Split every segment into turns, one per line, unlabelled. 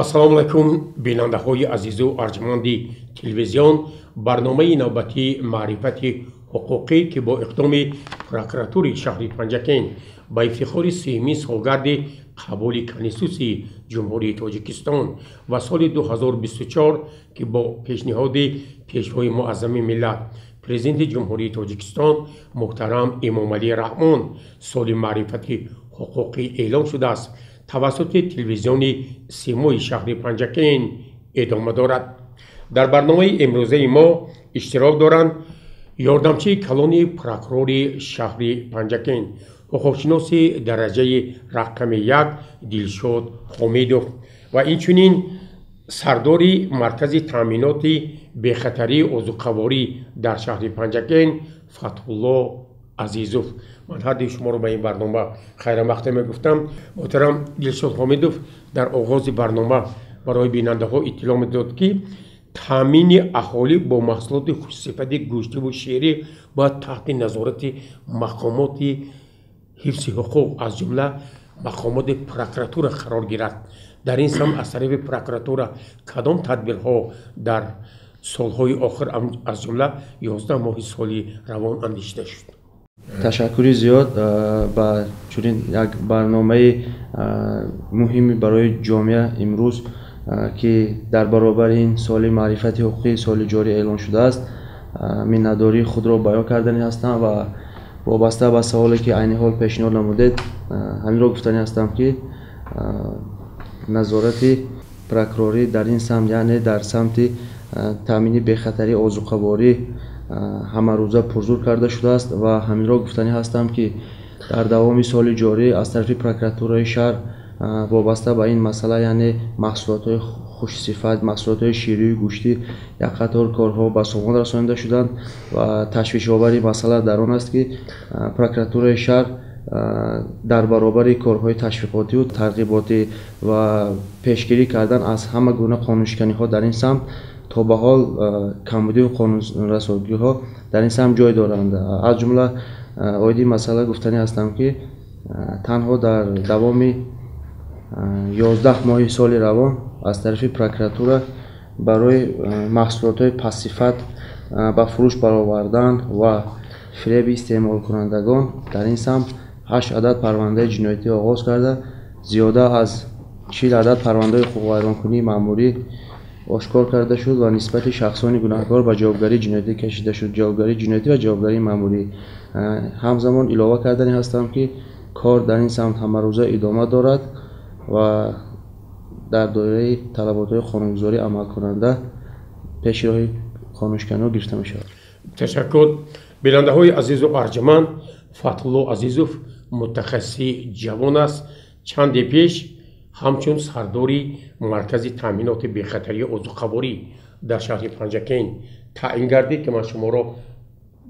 Ассалому алайкум, бинандаҳои азизу арҷманди телевизион. Барномаи навбатии маърифати ҳуқуқӣ, ки бо иқдоми прокуратураи шаҳри Панҷакент ба ифтихори 30-умин солгарди қабули Конститутсияи Ҷумҳурии Тоҷикистон ва соли 2024, ки бо пешниҳоди Пешвои Муаззами миллат, Президенти Ҷумҳурии Тоҷикистон муҳтарам Эмомалӣ Раҳмон соли маърифати ҳуқуқӣ эълон шудааст, тавассути телевизиони Симои шаҳри Панҷакент идома дорад. Дар барномаи имрӯзаи мо иштирок доранд ёрдамчии калони прокурори шаҳри Панҷакент, ҳуқуқшиноси дараҷаи рақами 1 Дилшод Ҳомидов ва инчунин сардори маркази таъминоти бехатарии озуқаворӣ дар шаҳри Панҷакент Фатҳулло Азизов. Ман ҳарди шуморо ба ин барнома хайрамақдам мегуфтам. Муҳтарам Дилшод Ҳомидов, дар оғози барнома барои бинандаҳо иттилоъ медод, ки таъмини аҳолӣ бо маҳсулоти хушсифати гӯштиву ширӣ бояд таҳти назорати мақомоти ҳифзи ҳуқуқ, аз ҷумла мақомоти прокуратура қарор гирад. Дар ин самт аз тарафи прокуратура кадом тадбирҳо дар солҳои охир, аз ҷумла 11 моҳи соли равон андешида шуд?
Ташаккури зиёд ба чунин як барномаи муҳими барои ҷомеа имрӯз, ки дар баробари ин соли маърифати ҳуқуқии соли ҷорӣ эълон шудааст, миннатдории худро баён кардани ҳастам ва вобаста ба саволе, ки айни ҳол пешниҳод намудед, ҳаминро гуфтани ҳастам, ки назорати прокурорӣ дар ин самт, яъне дар самти таъмини бехатарии озуқаворӣ, ҳамарӯза пурзур карда шудааст ва ҳаминро гуфтанӣ ҳастам, ки дар давоми соли ҷорӣ аз тарафи прокуратураи шаҳр вобаста ба ин масъала, яъне маҳсулотҳои хушсифат, маҳсулотҳои ширию гӯштӣ, як қатор корҳо ба сомон расонида шуданд ва ташвишовари масъала дар он аст, ки прокуратураи шаҳр дар баробари корҳои ташвиқотию тарғиботӣ ва пешгирӣ кардан аз ҳама гуна қонуншиканиҳо дар ин самт, то ба ҳол камбудию қонунрасонгиҳо дар ин самт ҷой доранд. Аз ҷумла оиди масъала гуфтанӣ ҳастам, ки танҳо дар давоми 11 моҳи соли равон аз тарафи прокуратура барои маҳсулотҳои пастсифат ба фурӯш баровардан ва фиреби истеъмолкунандагон дар ин самт 8 адад парвандаи ҷиноятӣ оғоз карда, зиёда аз 40 адад парвандаи ҳуқуқвайронкунии маъмурӣ ошкор карда шуд ва нисбати шахсони гунаҳкор ба ҷавобгарии ҷиноятӣ кашида шуд, ҷавобгарии ҷиноятӣ ва ҷавобгарии маъмурӣ. Ҳамзамон илова кардани ҳастам, ки кор дар ин самт ҳамарӯза идома дорад ва дар доираи талаботҳои қонунгузорӣ амалкунанда пеши роҳи қонуншиканиҳо гирифта мешавад.
Ташаккур. Бинандаҳои азизу арҷманд, Фатҳулло Азизов мутахассиси ҷавон аст. Чанде пеш ҳамчун сардори маркази таъминоти бехатарии озуқаворӣ дар шаҳри Панҷакент таъин гардид, ки ман шуморо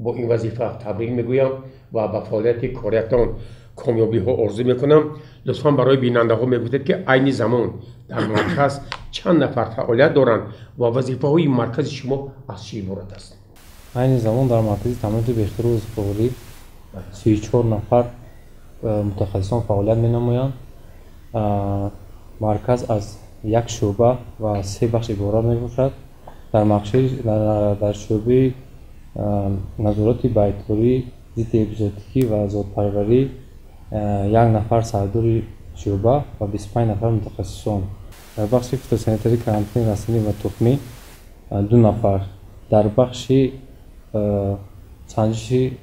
бо ин вазифа табрик мегӯям ва ба фаъолияти кориятон комёбиҳо орзу мекунам. Лутфан барои бинандаҳо мегӯфтед, ки айни замон дар марказ чанд нафар фаъолият доранд ва вазифаҳои маркази шумо аз чӣ иборат аст?
Айни замон дар маркази таъминоти бехатарии озуқаворӣ 34 нафар мутахассисон фаъолият менамоянд. Марказ аз як шӯъба ва се бахш иборат мебошад. Дар шӯъбаи назорати байторӣ, зидди эпизоотикӣ ва зодпарварӣ як нафар сардори шӯъба ва 25 нафар мутахассисон. Дар бахши фитосанитарӣ, карантини растанӣ ва тухмӣ 2 нафар. Дар бахши санҷиши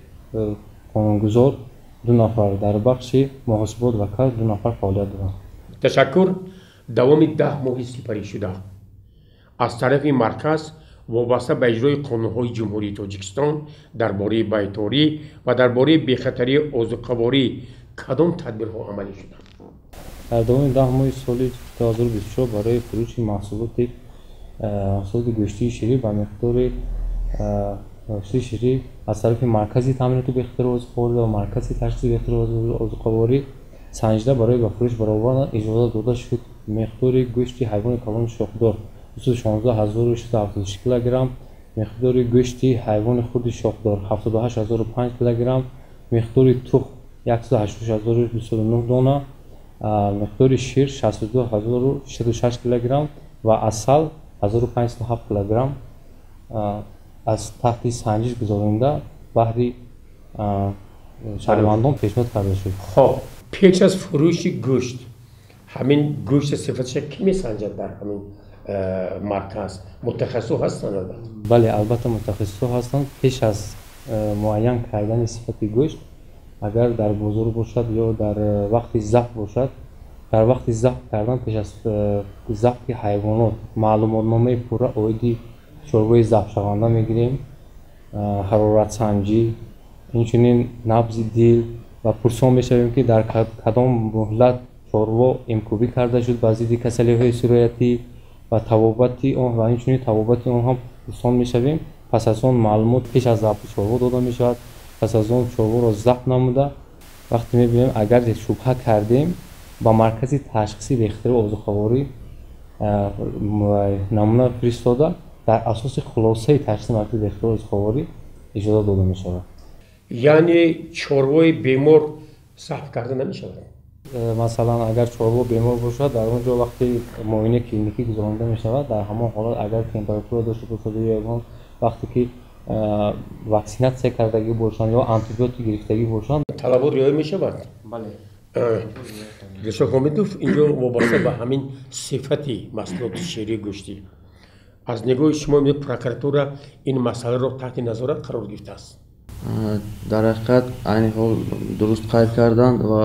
қонунгузор 2 нафар. Дар бахши муҳосибот ва кадр 2 нафар фаъолият доранд.
Ташаккур. Давоми 10 моҳи сипаришуда аз тарафи марказ вобаста ба иҷрои қонунҳои Ҷумҳурии Тоҷикистон дар бораи байторӣ ва дар бораи бехатарии озуқаворӣ кадом тадбирҳо амалӣ шуданд?
Дар давоми 10 моҳи соли 2024 барои фурӯши маҳсулоти гӯштии ширӣ ба миқдори гӯшти ширӣ аз тарафи маркази таъминоти бехатарии озуқаворӣ ва маркази ташхиси бехатарии озуқаворӣ санҷида барои ба фурӯш баровардан иҷоза дода шуд. Миқдори гӯшти ҳайвони калони шохдор 216 676 килограмм, миқдори гӯшти ҳайвони хурди шохдор 78 005 килограмм, миқдори тухм 186 209 дона. Миқдори шир 62066 килограмм ва асал 1507 килограмм аз таҳти санҷиш гузаронида баҳри шаҳрвандон пешниҳод карда шуд.
Хоб, пеш аз фурӯши гӯшт ҳамин гӯшти сифатша кӣ месанҷад дар ҳамин марказ? Мутахассисҳо ҳастанд албатта?
Бале, албатта мутахассисҳо ҳастанд. Пеш аз муайян кардани сифати гӯшт, агар дар бозор бошад ё дар вақти забҳ бошад, дар вақти забҳ кардан пеш аз забҳи ҳайвонот маълумотномаи пурра оиди чорвои забҳшаванда мегирем, ҳароратсанҷӣ, инчунин набзи дил ва пурсон мешавем, ки дар кадом муҳлат чорво имкубӣ карда шуд ба зидди касалиҳои сироятӣ ва табобати он, ва инчунин табобати он ҳам пурсон мешавем. Пас аз он маълумот пеш аз забҳи чорво дода мешавад. Пас аз он чорворо забҳ намуда, вақте мебинем, агар шубҳа кардем, ба маркази ташхиси бехатарии озуқаворӣ намуна фиристода, дар асоси хулосаи ташхиси маркази бехатарии озуқаворӣ иҷоза дода мешавад.
Яъне чорвои бемор забҳ карда намешавад?
Масалан, агар чорво бемор бошад, дар он ҷо вақте муоинаи клиникӣ гузаронида мешавад, дар ҳамон ҳолат агар температура дошта бошад ё ягон вақте ки ваксинатсия кардагӣ бошанд ё антибиотик гирифтагӣ бошанд,
талабот риоя мешавад?
Бале.
Дилшод Ҳомидов, инҷо вобаста ба ҳамин сифати маҳсулоти ширии гӯштӣ, аз нигоҳи шумо прокуратура ин масъаларо таҳти назорат қарор гирифтааст?
Дар ҳақиқат, айни ҳол дуруст қайд карданд ва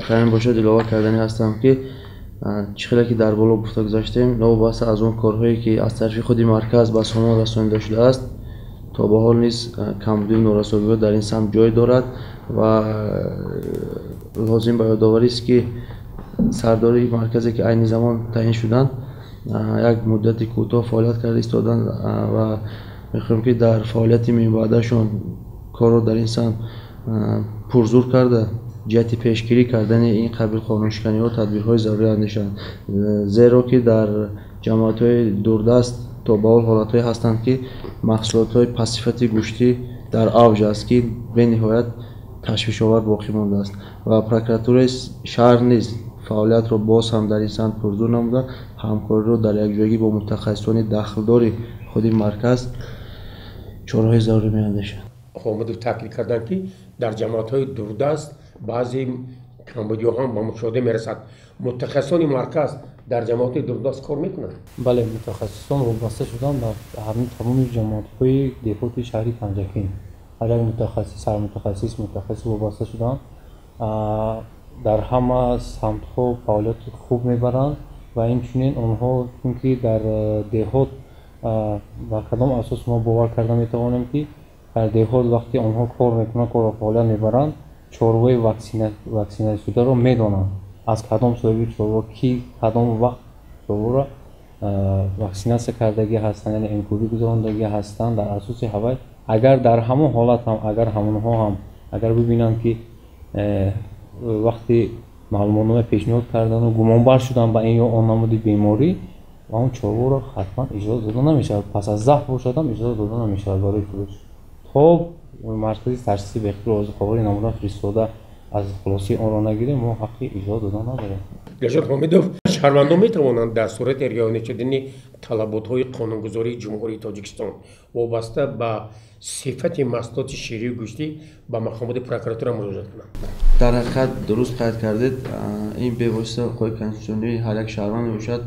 каме бошад илова кардани ҳастам, ки чӣ хеле ки дар боло гуфта гузаштем, новобаста аз он корҳое ки аз тарафи худи марказ ба сомон расонида шудааст, то ба ҳол низ камбудию норасогиҳо дар ин самт ҷой дорад. Ва лозим ба ёдоварист, ки сардори марказе ки айни замон таъин шуданд, як муддати кӯтоҳ фаъолият карда истоданд ва мехоҳем, ки дар фаъолияти минбаъдашон корро дар ин самт пурзур карда, ҷиҳати пешгирӣ кардани ин қабил қонуншиканиҳо тадбирҳои зарурӣ андешанд, зеро ки дар ҷамоатҳои дурдаст то ба ҳол ҳолатҳое ҳастанд, ки маҳсулотҳои пастсифати гӯштӣ дар авҷ аст, ки бениҳоят ташвишовар боқӣ мондааст. Ва прокуратураи шаҳр низ фаъолиятро боз ҳам дар ин самт пурзур намуда, ҳамкориро дар якҷоягӣ бо мутахассисони дахлдори худи марказ чораҳои зарурӣ меандешад.
Ҳомидов таъкид карданд, ки дар ҷамоатҳои дурдаст баъзе камбудиҳо ҳам ба мушоҳида мерасад. Мутахассисони марказ дар ҷамоатҳои дурдаст кор мекунанд?
Бале, мутахассисон вобаста шуданд ба тамоми ҷамоатҳои деҳоти шаҳри Панҷакент. Ҳар як мутахассис, сармутахассис, мутахассис вобаста шуданд, дар ҳама самтҳо фаъолияти хуб мебаранд. Ва инчунин онҳо, чунки дар деҳот ба кадом асос мо бовар карда метавонем, ки дар деҳот вақте онҳо кор мекунанд, корро фаъолият мебаранд, чорвои ваксинатсияшударо медонанд, аз кадом соҳиби чорво, ки кадом вақт чорворо ваксинатсия кардагӣ ҳастанд, яъне имкубӣ гузарондагӣ ҳастанд. Дар асоси ҳавай, агар дар ҳамон ҳолат ҳам, агар ҳамонҳо ҳам агар бибинанд, ки вақти маълумотнома пешниҳод кардану гумонбар шуданд ба ин ё он намуди беморӣ, он чорворо ҳатман иҷоза дода намешавад. Пас аз забҳ бошад ҳам иҷоза дода намешавад барои фурӯш, то маркази ташхиси бехатарии озуқаворӣ намуна фиристода, аз хулосаи онро нагирем, мо ҳаққи иҷоза додан надорем.
Дилшод Ҳомидов, шаҳрвандон метавонанд дар сурати риоя нашудани талаботҳои қонунгузории Ҷумҳурии Тоҷикистон вобаста ба сифати маҳсулоти ширию гӯштӣ ба мақомоти прокуратура муроҷиат кунанд?
Дар ҳақиқат, дуруст қайд кардед. Ин бевосита ҳуқуқи конститутсионии ҳар як шаҳрванд мебошад.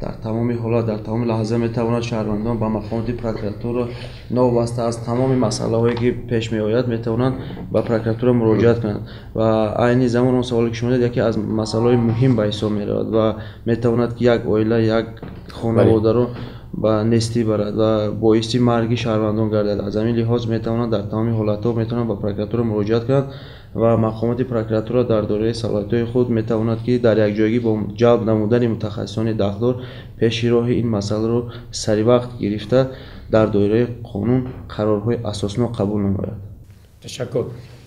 Дар тамоми ҳолат, дар тамоми лаҳза метавонад шаҳрвандон ба мақомоти прокуратура, новобаста аз тамоми масъалаҳое ки пеш меояд, метавонанд ба прокуратура муроҷиат кунанд. Ва айни замон он саволе ки шумо додед, яке аз масъалаҳои муҳим ба ҳисоб меравад ва метавонад, ки як оила, як хонаводаро ба нестӣ барад ва боиси марги шаҳрвандон гардад. Аз ҳамин лиҳоз метавонанд, дар тамоми ҳолатҳо метавонанд ба прокуратура муроҷиат кунанд ва мақомоти прокуратура дар доираи салоҳиятҳои худ метавонад, ки дар якҷоягӣ бо ҷалб намудани мутахассисони дахлдор пеши роҳи ин масъаларо саривақт гирифта, дар доираи қонун қарорҳои асоснок қабул намояд.
Ташаккур.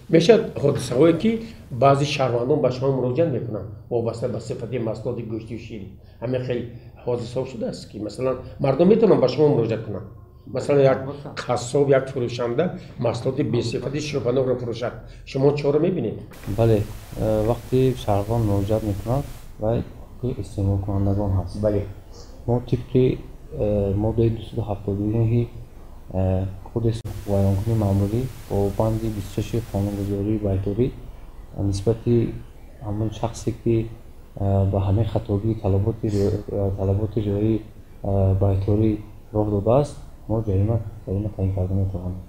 Мешавад ҳодисаҳое, ки баъзе шаҳрвандон ба шумо муроҷиат мекунанд вобаста ба сифати маҳсулоти гӯштию ширӣ? Ҳамин хел ҳодисаҳо шудааст, ки масалан мардум метавонанд ба шумо муроҷиат кунанд? Масалан, як қассоб, як фурӯшанда маҳсулоти бесифати шубҳанокро фурӯшад, шумо чора мебинед?
Бале, вақте шаҳрванд муроҷиат мекунад, вай ҳуқуқи истеъмолкунандагон ҳаст.
Бале.
Мо тибқи моддаи 279 Кодекси ҳуқуқвайронкунии маъмурӣ бо банди 26 қонунгузории байторӣ нисбати ҳамон шахсе, ки ба ҳамин хатогии талаботи риояи байторӣ роҳ додааст, мо ҷарима таъин карда метавонем.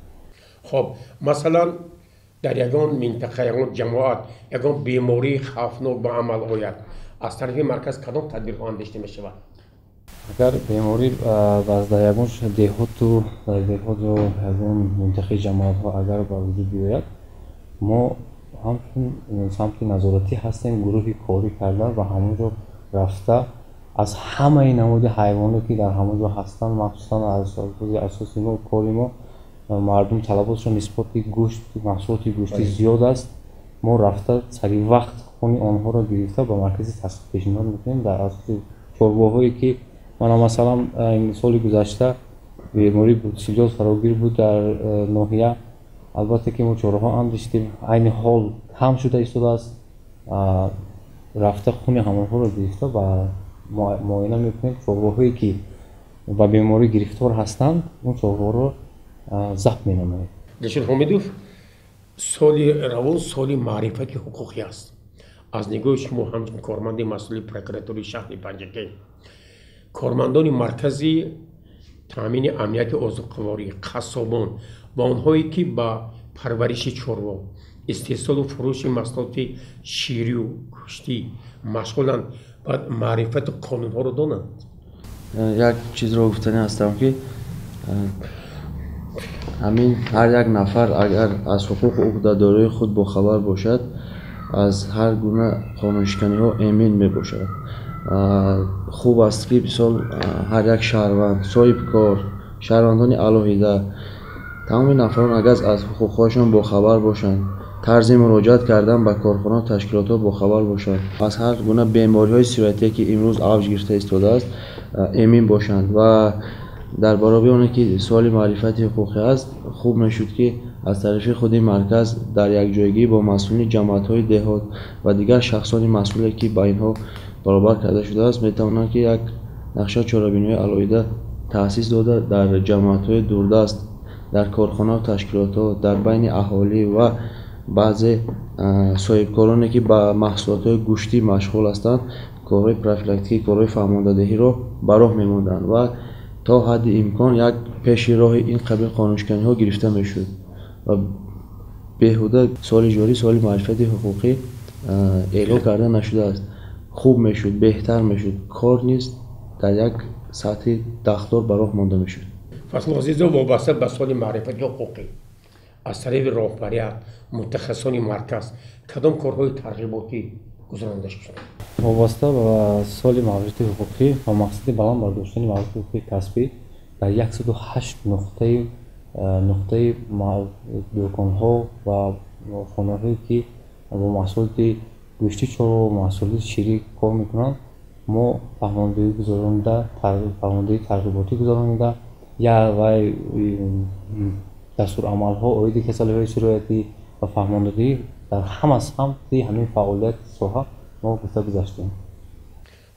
Хоб, масалан, дар ягон минтақа, ягон ҷамоат ягон бемории хавфнок ба амал ояд, аз тарафи марказ кадом тадбирҳо андешида мешавад?
Агар беморӣ дар ягон деҳоту дар деҳот ё ягон минтақаи ҷамоатҳо агар ба вуҷуд биёяд, мо ҳамчун самти назоратӣ ҳастем, гурӯҳи корӣ карда ва ҳамон ҷо рафта аз ҳамаи намуди ҳайвоне, ки дар ҳамон ҷо ҳастанд, махсусан аз асоси мо кори мо мардум талаботшон нисбати гӯшт, маҳсулоти гӯштӣ зиёд аст, мо рафта сари вақт хуни онҳоро гирифта ба маркази тасдиқ пешниҳод мекунем. Дар асоси чорвоҳое, ки мана масалан соли гузашта бемории бруцеллёз фарогир буд дар ноҳия, албатта ки мо чораҳо андешидем, айни ҳол кам шуда истодааст, рафта хуни ҳамонҳоро гирифта ба муоина мекунем. Чорвоҳое, ки ба беморӣ гирифтор ҳастанд, он чорворо забт менамоем.
Дилшод Ҳомидов, соли равон соли маърифати ҳуқуқӣ аст. Аз нигоҳи шумо ҳамчун корманди масъули прокуратураи шаҳри Панҷакент, кормандони маркази таъмини амнияти озуқаворӣ, қассобон ва онҳое, ки ба парвариши чорво, истеҳсолу фурӯши маҳсулоти ширию гӯштӣ машғуланд, бояд маърифати қонунҳоро донанд?
Як чизро гуфтанӣ ҳастам, ки ҳамин ҳар як нафар агар аз ҳуқуқу ӯҳдадориҳои худ бохабар бошад, аз ҳар гуна қонуншиканиҳо эмин мебошад. Хуб аст, ки мисол ҳар як шаҳрванд, соҳибкор, шаҳрвандони алоҳида, тамоми нафарон агар аз ҳуқуқҳояшон бохабар бошанд, тарзи муроҷиат кардан ба корхонаҳо, ташкилотҳо бохабар бошанд, аз ҳар гуна бемориҳои сироятие, ки имрӯз авҷ гирифта истодааст, эмин бошанд. Ва дар баробари оне, ки суоли маърифати ҳуқуқӣ аст, хуб мешуд, ки аз тарафи худи марказ дар якҷоягӣ бо масъулини ҷамоатҳои деҳот ва дигар шахсони масъуле, ки ба инҳо баробар карда шудааст, метавонанд, ки як нақша чорабиниҳои алоҳида таъсис дода, дар ҷамоатҳои дурдаст, дар корхонаву ташкилотҳо, дар байни аҳолӣ ва баъзе соҳибкороне, ки ба маҳсулотҳои гӯштӣ машғул ҳастанд, корҳои профилактикӣ, корҳои фаҳмондадиҳиро ба роҳ мемонданд ва то ҳадди имкон як пеши роҳи ин қабил қонуншиканиҳо гирифта мешуд. Ва беҳуда соли ҷорӣ соли маърифати ҳуқуқӣ эълон карда нашудааст. Хуб мешуд, беҳтар мешуд, кор низ дар як сатҳи дахлдор ба роҳ монда мешуд.
Фазлулло Азизов, вобаста ба соли маърифати ҳуқуқӣ аз тарафи роҳбарият, мутахассисони марказ кадом корҳои тарғиботӣ гузаронида шуд?
Вобаста ба соли маърифати ҳуқуқӣ ва мақсади баланд бардоштани маърифати ҳуқуқии касбӣ дар 108 нуқтаи дӯконҳо ва хонаҳое, ки бо маҳсулоти гӯшти чорво ва маҳсулоти ширӣ кор мекунанд, мо фаҳмондиҳӣ гузаронида, фаҳмондиҳии тарғиботӣ гузаронида, ва дастурамалҳо оиди касалиҳои сироятӣ ва фаҳмондиҳӣ дар ҳама самти ҳамин фаъолияти соҳа мо гуфта гузаштем.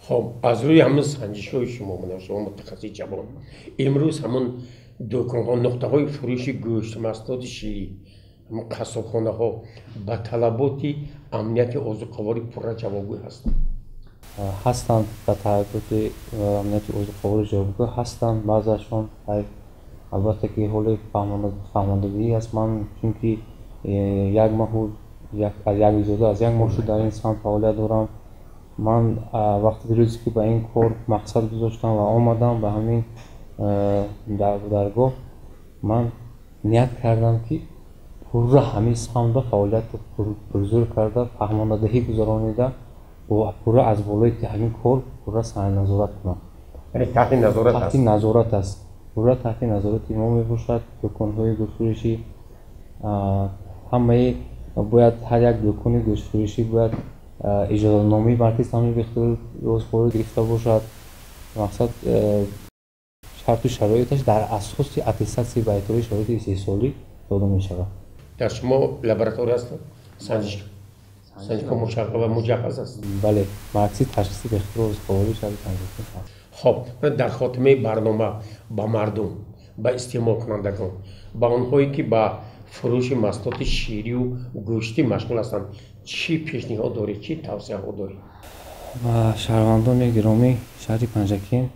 Хоб, аз рӯи ҳамин санҷишҳои шумо, шумо мутахассиси ҷавон, имрӯз ҳамон дӯконҳо, нуқтаҳои фурӯши гӯшт, маҳсулоти ширӣ, ҳамон қассобхонаҳо ба талаботи амнияти озуқаворӣ пурра ҷавобгӯ ҳастанд?
Ҳастанд, ба талаботи амнияти озуқаворӣ ҷавобгӯ ҳастанд. Баъзеашон, албатта ки ҳоли фаҳмондагӣ аст. Ман чунки як моҳу як зиёда аз як моҳ шуд дар ин самт фаъолият дорам. Ман вақте рӯзе ки ба ин кор мақсад гузоштам ва омадам ба ҳамин даргоҳ, ман ният кардам, ки пурра ҳамин самтда фаъолиятро пурзӯр карда, фаҳмондадиҳӣ гузаронида, пурра аз болои ҳамин кор пурра назорат кунам.
Яъне таҳти назорат аст?
Таҳти назорат аст. Пурра таҳти назорати мо мебошад. Дӯконҳои гӯштфурӯшӣ ҳамаи бояд, ҳар як дӯкони гӯштфурӯшӣ бояд иҷозатномаи маркази таъмини бехатарии озуқаворӣ гирифта бошад. Мақсад шарту шароиташ дар асоси аттестатсияи байтории шароити истеҳсолӣ дода мешавад.
Дар шумо лаборатория аст? Санҷишгоҳ мушаххас ва муҷаҳҳаз аст?
Бале, маркази ташхиси бехатари озуқавории шаҳри Панҷакент аст.
Хоб, дар хотимаи барнома ба мардум, ба истеъмолкунандагон, ба онҳое ки ба фурӯши маҳсулоти ширию гӯштӣ машғул ҳастанд, чӣ пешниҳод доред, чӣ тавсияҳо доред?
Ба шаҳрвандони гиромӣ шаҳри Панҷакент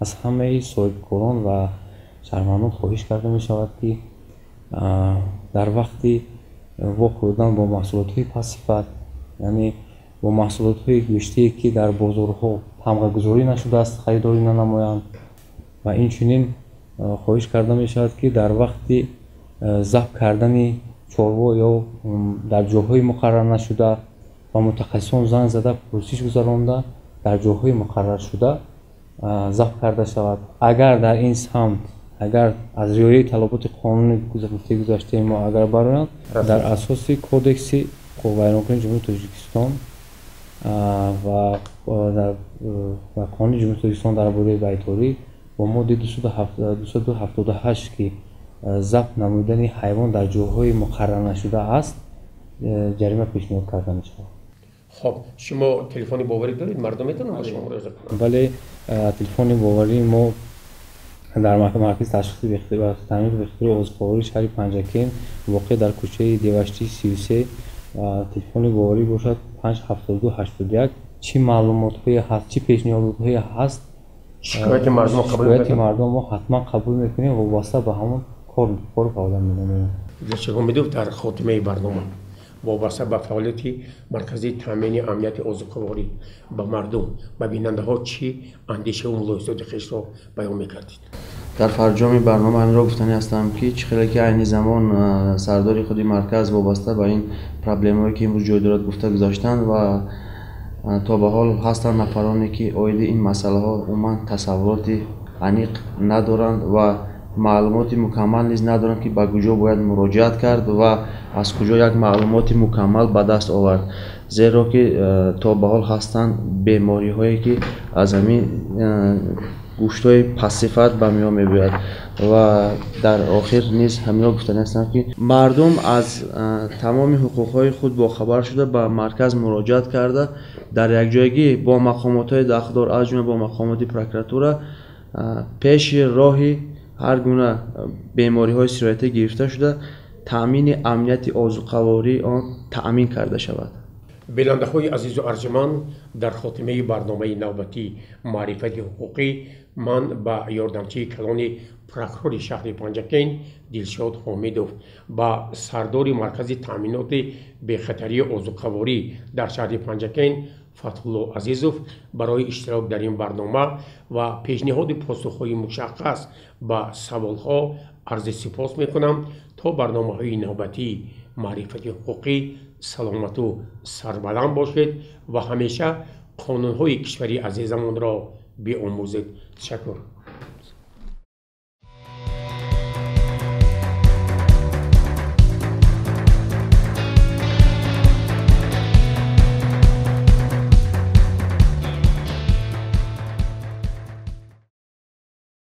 аз ҳамаи соҳибкорон ва шаҳрвандон хоҳиш карда мешавад, ки дар вақти вохӯрдан бо маҳсулотҳои пастсифат, яъне бо маҳсулотҳои гӯштие, ки дар бозорҳо тамғагузорӣ нашудааст, харидорӣ нанамоянд. Ва инчунин хоҳиш карда мешавад, ки дар вақти забҳ кардани чорво ё дар ҷойҳои муқаррар нашуда ба мутахассисон занг зада, пурсиш гузаронда, дар ҷойҳои муқарраршуда забҳ карда шавад. Агар дар ин самт, агар аз риояи талаботи қонуни гузаштаи мо агар бароянд, дар асоси кодекси ҳуқуқвайронкунии Ҷумҳурии Тоҷикистон ва қонуни Ҷумҳурии Тоҷикистон дар бораи байторӣ бо моддаи 278, ки забҳ намудани ҳайвон дар ҷойҳои муқаррар нашуда аст, ҷарима пешниҳод карда мешавад.
Хоб, шумо телефони боварӣ доред? Мардум метавонанд ба шумо муроҷиат кунанд?
Бале, телефони боварии мо дар маркази ташхиси таъминоти бехатари озуқавории шаҳри Панҷакент, воқеъ дар кӯчаи Деваштӣ 33, телефони боварӣ бошад 572 81. Чӣ маълумотҳое ҳаст, чӣ пешниҳодотҳое ҳаст,
шикояти мардумро қабул
шикояти мардум мо ҳатман қабул мекунем, вобаста ба ҳамон кору фаъолият менамоем.
Дилшод Ҳомидов, дар хотимаи барнома вобаста ба фаъолияти маркази таъмини амнияти озуқаворӣ ба мардум, ба бинандаҳо чӣ андешаву мулоҳизоти хешро баён мекардед?
Дар фарҷоми барнома ҳаминро гуфтанӣ ҳастам, ки чӣ хеле ки айни замон сардори худи марказ вобаста ба ин проблемаҳое, ки имрӯз ҷой дорад, гуфта гузаштанд ва то ба ҳол ҳастанд нафароне, ки оиди ин масъалаҳо умуман тасаввуроти аниқ надоранд ва маълумоти мукаммал низ надоранд, ки ба куҷо бояд муроҷиат кард ва аз куҷо як маълумоти мукаммал ба даст овард, зеро ки то ба ҳол ҳастанд бемориҳое, ки аз ҳамин гӯштҳои пастсифат ба миён мебиёяд. Ва дар охир низ ҳаминро гуфтанӣ ҳастам, ки мардум аз тамоми ҳуқуқҳои худ бохабар шуда, ба марказ муроҷиат карда, дар якҷоягӣ бо мақомотҳои дахлдор, аз ҷумла бо мақомоти прокуратура, пеши роҳи ҳар гуна бемориҳои сироятӣ гирифта шуда, таъмини амнияти озуқавории он таъмин карда шавад.
Бинандаҳои азизу арҷуманд, дар хотимаи барномаи навбатии маърифати ҳуқуқӣ ман ба ёрдамчии калони прокурори шаҳри Панҷакент Дилшод Ҳомидов, ба сардори маркази таъминоти бехатарии озуқаворӣ дар шаҳри Панҷакент Фатҳулло Азизов барои иштирок дар ин барнома ва пешниҳоди посухҳои мушаххас ба саволҳо арзи сипос мекунам. То барномаҳои навбатии маърифати ҳуқуқӣ саломату сарбаланд бошед ва ҳамеша қонунҳои кишвари азизамонро биомӯзед. Ташаккур.